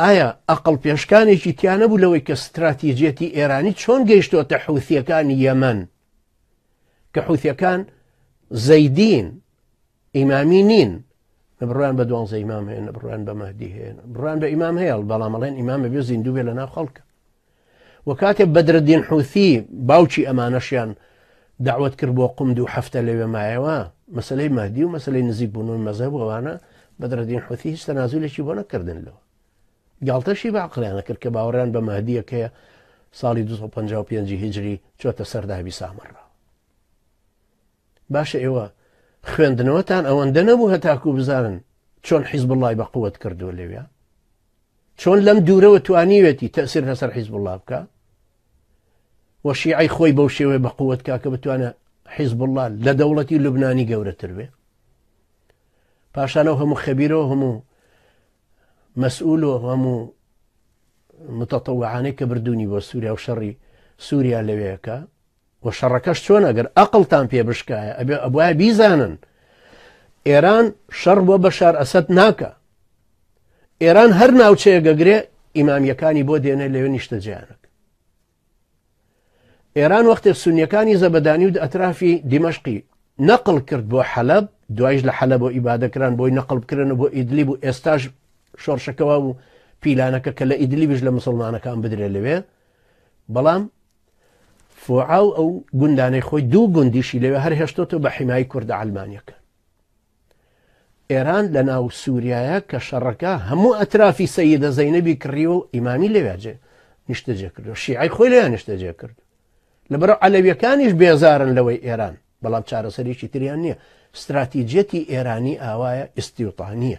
ئایا ئەقڵ پێشکانێکی تیا نەبوو لەوەی کە ستراتیجیەتی ئێرانی چۆن گەیشتۆتە حوثیەکانی یەمەن کە حوثیەکان زەیدین ئیمامی نین نە بڕوایان بە دوانزە ئیمام هەیە نە بڕوایان بە مەهدی هەیە بڕوایان بە ئیمام هەیە بەڵام ئەڵێن ئیمام بێ زیندوو بێ لە ناو خەڵکە و کاتێ بەدرەدین حوثی باوکی ئەمانەشیان داوت کرد بۆ قوم دوو هەفتە لەوێ مایەوە مەسلەی مەهدی و مەسلەی نزیک بوونەوەی مەزهەب ئەوانە بەدرەدین حوثی هیچ تەنازولێکی بۆ نەکردن لەوە گاڵتەشی بە عەقڵیانە کرد کە باوەڕیان بە مەهدیەکەیە ساڵی 255 هیجری چۆتە سەردابی سامەڕا باشە ئێوە خوێندنەوەتان ئەوەندە نەبوو هەتاکو بزانن چۆن حیزبوڵڵای بە قوت کردووە لەوێ چۆن لەم دوورەوە توانیوێتی تەسیر لەسەر حیزبوڵڵا بکە و شیعی خۆی بەو شێوەیە بە قوت کا کە بتوانێت حیزبوڵڵا لە دەوڵەتی لوبنانی گەورەتر بێ پاشانەوە هەموو خەبیرەوە هەموو مەسئول و هەموو متەتەوعانەی کە بردوونی بۆ سووریا و شەڕی سووریا لەوەیەکە وە شەڕەکەش چۆن ئەگەر ئەقڵتان پێ بشکایە ئەبێ ئەبوایە بیزانن ئێران شەڕ بۆ بەشار ئەسەد ناکە ئێران هەر ناوچەیە گەگرێ ئیمامیەکانی بۆ دێنێ لەوێ نیشتەجیانک ئێران وەختێ سونیەکانی زەبەدانی و ئەترافی دیمەشقی نەقل کرد بۆ حەلەب دوایش لە حەلەب و ئیبادەکران بۆی نەقل بکرن و بۆ ئیدلیب و ئێستاش شۆڕشەکەەوە و پیلانەکە کە لە ئیدلیبش لە مسلمانەکان بدرێ لەوێ بەڵام فوعا و ئەو گوندانەی خۆی دوو گوندیشی لەوێ هەر هێشتۆتەوە بە حیمای کوردە عەلمانیەکان. ئێران لە ناو سووریایە کە شەڕەکە هەموو ئەترافی سەیدە زەینەبی کڕیوە و ئیمامی لەوێ جێ نیشتەجێ کردو شیعەی خۆی لەوێ نیشتەجێ کرد. لەبەرئەوە عەلەویەکانیش بێزارن لەوەی ئێران، بەڵام چارەسەرێکی تریان نییە. ستراتیجیەتی ئێرانی ئاوایە ئیستیوتانیە.